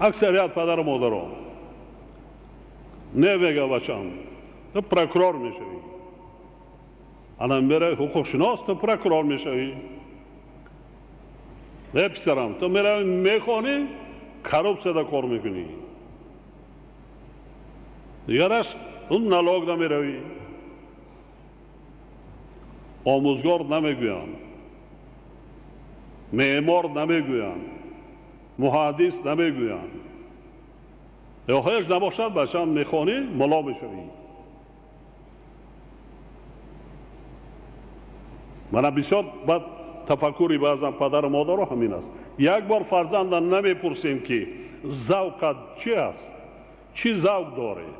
Аксарият падару модарон не мега бачам, ту прокурор мешавӣ. Ана мерави ҳуқуқшинос, ту прокурор мешавӣ. Не писарам, ту мерави мехонӣ, коррупсияда кор мекунӣ. Дигараш он налог намеравӣ. Омӯзгор намегӯянд, меъмор намегӯянд, муҳандис намегӯянд. Ё ҳеҷ набошад, бачам мехонӣ, мулло мешавӣ. Мана бисёр бад тафаккури баъзан падару модаро ҳамин аст. Як бор фарзанда намепурсем, ки завқат чи аст, чӣ завқ доред.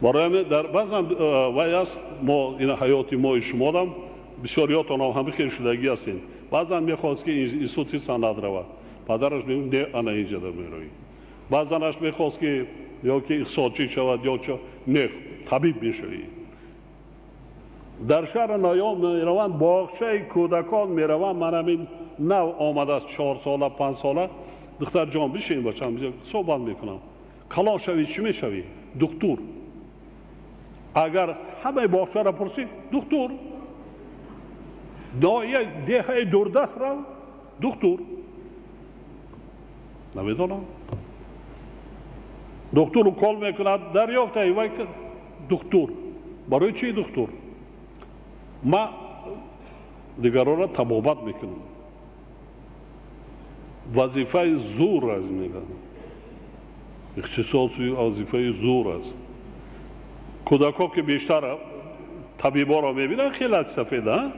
Барои дар баъзан вай аст, мо ин ҳаёти мои шумодам бисёриётонам ҳами хел шудагӣ ҳастем. Баъзан мехост, ки институти санъат равад, падараш мегӯяд, не, ана инҷода меравӣ. Баъзанаш мехост, ки ё ки иқтисодчӣ шавад, ё чо, не, табиб мешавӣ. Дар шаҳри Ноёб мераванд, боғчаи кӯдакон мераванд. Ман ҳамин нав омадааст, 4 сола, 5 сола. Духтарҷон, бишин бачам, суҳбат мекунам. Калон шавӣ, чӣ мешавӣ? Духтур. Агар ҳамаи боғчаро пурсӣ, духтур. Ноҳия деҳаи дурдаст рав, духтур. Намедонам. Духтур укол мекунад, дарёфта вай духтур. Барои чӣ духтур? Ма дигаронро табобат мекунам. Вазифаи зур аст, мегӯям. Ихтисоси вазифаи зур аст. Кӯдакҳо ки бештар табиборо мебинанд, хеле сафеда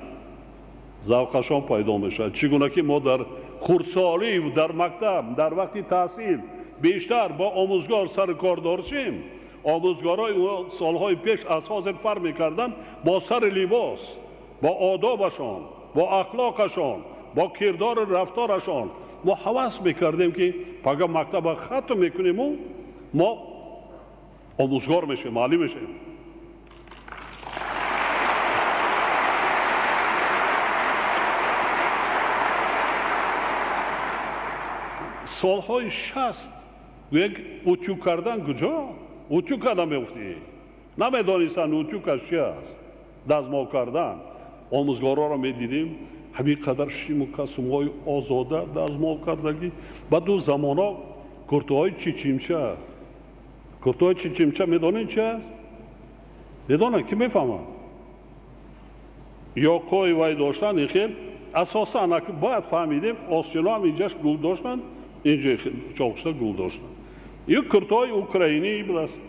завқашон пайдо мешавад. Чӣ гуна ки мо дар хурдсолӣ, дар мактаб, дар вақти таҳсил бештар бо омӯзгор сари кор доштем. Омӯзгорои солҳои пеш аз ҳозир фарқ мекарданд бо сари либос, бо одобашон, бо ахлоқашон, бо кирдору рафторашон. Мо ҳавас мекардем, ки пага мактаба хатм мекуниму мо омӯзгор мешавем, муаллим мешавем. Солҳои 60 гӯяк утюг кардан куҷо? Утюг кардан мегуфтӣ. Намедонистанд утюг аз чи аст. Дазмол кардан. Омӯзгорҳоро медидем, ҳамин қадар шиму касумҳои озода дазмол кардагӣ. Баъд ӯ замонҳо куртаҳои чичимча. Куртаҳои чичимча медонед чи аст? Медонад, ки мефаҳмад? Ёқҳои вай доштан ин хел асосан бояд фаҳмидем, остино ҳам инҷаш гул доштанд, инҷо чолқишда гул доштанд. Ин куртаҳои украинӣ будааст.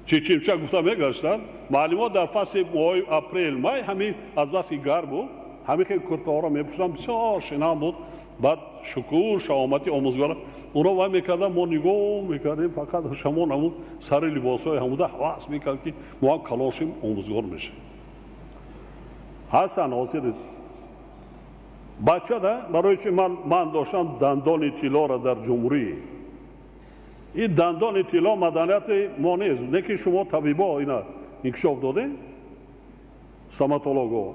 Чичимча гуфта мегаштанд. Муаллимҳо дар фасли моҳи апрел, май ҳамин аз баски гарм буд, ҳамин хел куртаҳоро мепӯшиданд, бисёр шинам буд. Баъд шукур шаомати омӯзгора онро вай мекарданд, мо нигоҳ мекардем, фақат шамон ҳамун сари либосҳои ҳамуда ҳавас мекард, ки мо ҳам калошим омӯзгор мешавем. Ҳастанд ҳозир бача да, барои чи ман доштам дандони тиллоро дар ҷумҳурӣ. Ин дандони тилло маданияти мо нест, не ки шумо табибо ина инкишоф додем, стоматологҳо.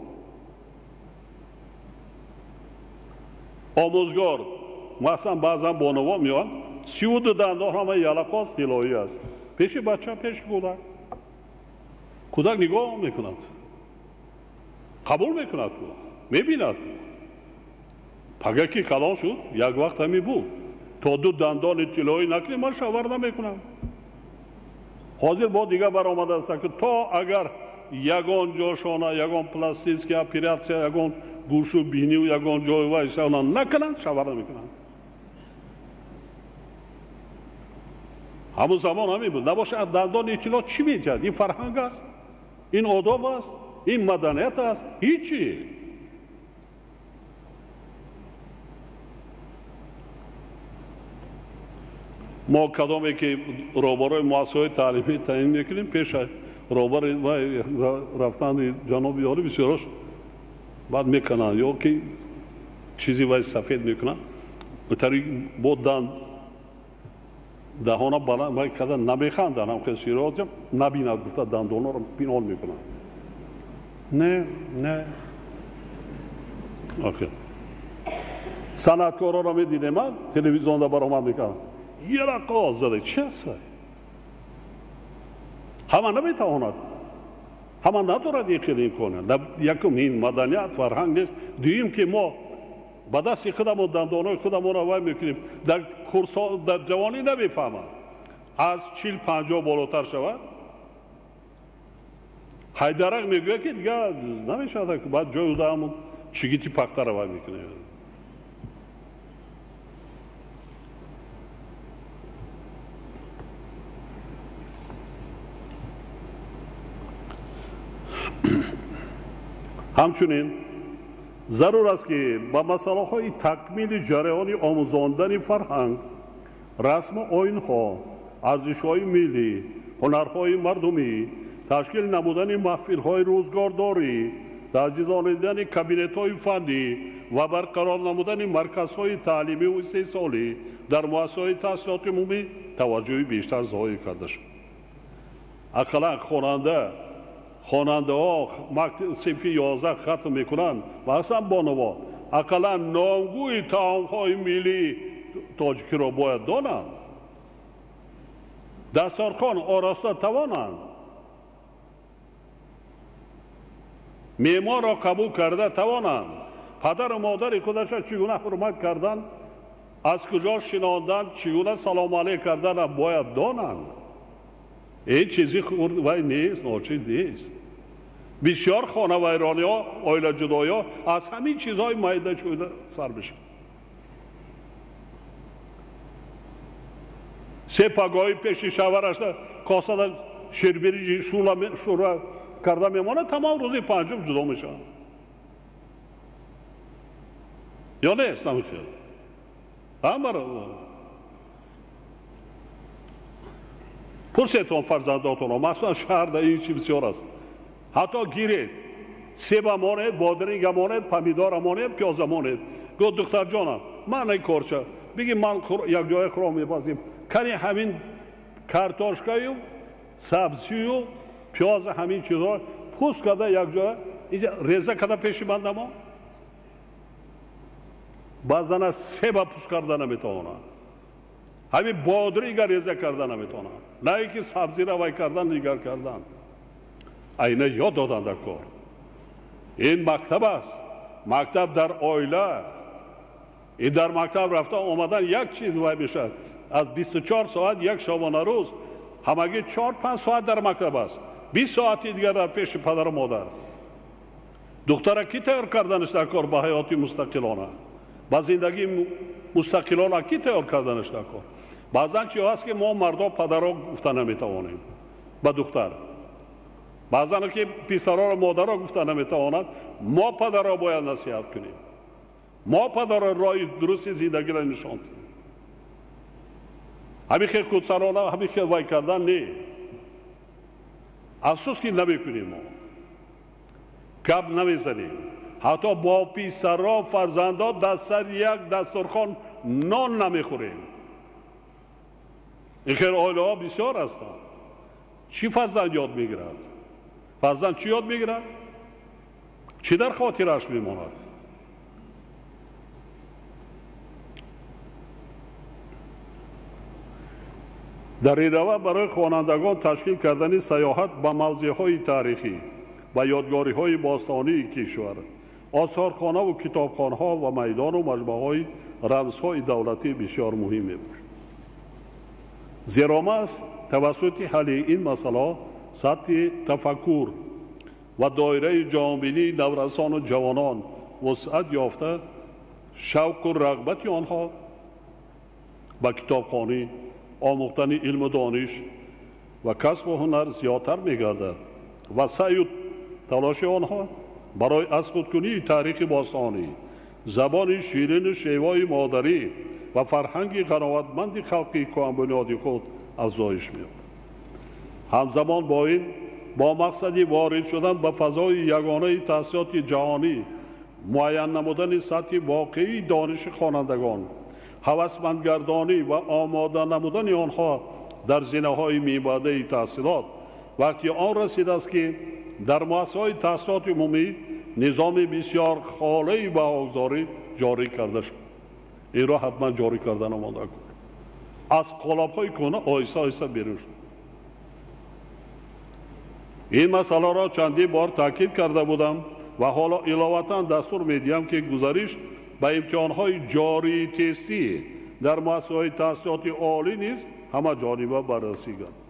Омӯзгор, масалан баъзан бонувон меоянд, 32 дандон ҳама ялақоз тиллоӣ аст. Пеши бача, пеши кӯдак. Кӯдак нигоҳ мекунад, қабул мекунад, мебинад. Пага ки калон шуд, як вақт ҳамин буд. То ду дандони тиллоӣ накунӣ, ман шавҳар намекунам. Ҳозир бо дигар баромадааст, ки то агар ягон ҷошона, ягон пластический оператсия, ягон гӯшу бинию ягон ҷой вай шавна накунанд, шавҳар намекунанд. Ҳамун замон ҳамин буд. Набошад, дандони тилло чӣ медиҳад? Ин фарҳанг аст, ин одоб аст, ин маданият аст, ҳичи. Мо кадоме ки роҳбарои муассисаҳои таълимӣ таъин мекунем, пеш роҳбари вай рафтани ҷаноби олӣ бисёрош баъд мекунанд, ё ки чизи вай сафед мекунанд, тари бо даҳона баланд вай карда намеханданд, ҳам хел сироат набинад гуфта дандонҳоро пинҳон мекунанд. Не, не. Охир. Санъаткорҳоро медидем, телевизионда баромад мекардам, ярақо зада чи аст? Ҳама наметавонад, ҳама надорад ин хел имконият. Якум ин маданият, фарҳанг нест. Дуюм ки мо ба дасти худамон дандонҳои худамонро вай мекунем. Дар курсо дар ҷавонӣ намефаҳмад, аз 40-50 болотар шавад ҳайдарак мегӯяд ки дигар намешавад, баъд ҷои уда ҳамон чигити пахтаро вай мекунад. Ҳамчунин зарур аст ки ба масъалаҳои такмили ҷараёни омӯзондани фарҳанг, расму оинҳо, арзишҳои миллӣ, ҳунарҳои мардумӣ, ташкил намудани маҳфилҳои рӯзгордорӣ, таҷҳизонидани кабинетҳои фаннӣ ва барқарор намудани марказҳои таълимиву истеҳсолӣ дар муассисаҳои таҳсилоти умумӣ таваҷҷӯҳи бештар зоҳир карда шуд. Ақаллан хонандаҳо синфи 11 хатм мекунанд ва аслан бонуво ақаллан номгӯи таомҳои миллии тоҷикиро бояд донанд, дастархон ороста тавонанд, меҳмонро қабул карда тавонанд, падару модари худаша чӣ гуна ҳурмат кардан, аз куҷо шинондан, чӣ гуна салому алейк карданро бояд донанд. Ин чизи хурд вай нест, ночиз нест. Бисёр хонавайрониҳо, оилаҷудоиҳо аз ҳамин чизҳои майда шуда сар мешавад. Се пагоҳи пеши шавҳарашда косада ширбириҷи шӯра карда мемонад, тамом рӯзи панҷум ҷудо мешаванд. Ё нест ҳамин хел? Ҳамаро пурсетон фарзандотонро, махсусан шаҳрда ин чи бисёр аст. Ҳатто гиред, себа монед, бодринга монед, помидора монед, пиёза монед. Гуфт духтарҷонам, ман ин корча, биги ман якҷоя хӯрок мепазим. Кани ҳамин картошкаю, сабзию, пиёза ҳамин чизҳо пӯст карда якҷоя инҷа реза карда пеши ман намо. Баъзан себа пӯст карда наметавонад, ҳамин бодринга реза карда наметавонад, на ин ки сабзира вай кардан, дигар кардан. Айна ёд додан дар кор. Ин мактаб аст, мактаб дар оила. Ин дар мактаб рафта омадан як чиз вай мешавад. Аз 24 соат як шабонарӯз ҳамагӣ 4-5 соат дар мактаб аст, 20 соати дигар дар пеши падару модар. Духтара кӣ тайёр карданаш дар кор ба ҳаёти мустақилона, ба зиндагии мустақилона кӣ тайёр карданаш дар кор? Баъзан чиҳо ҳаст ки мо мардо падаро гуфта наметавонем ба духтар, баъзан ки писароро модаро гуфта наметавонанд, мо падаро бояд насиҳат кунем, мо падаро роҳи дурусти зиндагиро нишон диҳем. Ҳамин хел худсарона, ҳамин хел вай кардан не. Афсӯс ки намекунем, мо гап намезанем. Ҳатто бо писаро, фарзандо дар сари як дастурхон нон намехӯрем. Ин хел оилаҳо бисёр ҳастанд. Чӣ фарзанд ёд мегирад? Фарзанд чӣ ёд мегирад? Чӣ дар хотираш мемонад? Дар ин раванд барои хонандагон ташкил кардани сайёҳат ба мавзеъҳои таърихӣ ва ёдгориҳои бостонии кишвар, осорхонаву китобхонаҳо ва майдону маҷмӯаҳои рамзҳои давлатӣ бисёр муҳим мебошад. Зеро маҳз тавассути ҳалли ин масъалаҳо сатҳи тафаккур ва доираи ҷаҳонбинии наврасону ҷавонон вусъат ёфта, шавқу рағбати онҳо ба китобхонӣ, омӯхтани илму дониш ва касбу ҳунар зиёдтар мегардад ва саъю талоши онҳо барои аз худкунии таърихи бостонӣ, забони ширину шевои модарӣ ва фарҳанги ғановатманди халқи кӯҳанбунёди худ афзоиш меёбад. Ҳамзамон бо ин, бо мақсади ворид шудан ба фазои ягонаи таҳсилоти ҷаҳонӣ, муайян намудани сатҳи воқеии дониши хонандагон, ҳавасмандгардонӣ ва омода намудани онҳо дар зинаҳои мибаъдаи таҳсилот, вақти он расидааст ки дар муассисаҳои таҳсилоти умумӣ низоми бисёр холаи баҳогузорӣ ҷорӣ карда шуд. Инро ҳатман ҷорӣ кардан омода кун. Аз қолабҳои кӯҳна оҳиста оҳиста берун шуд. Ин масъаларо чандин бор таъкид карда будам ва ҳоло иловатан дастур медиҳам, ки гузариш ба имтиҳонҳои ҷории тестӣ дар муассисаҳои таҳсилоти олӣ низ ҳамаҷониба баррасӣ гардад.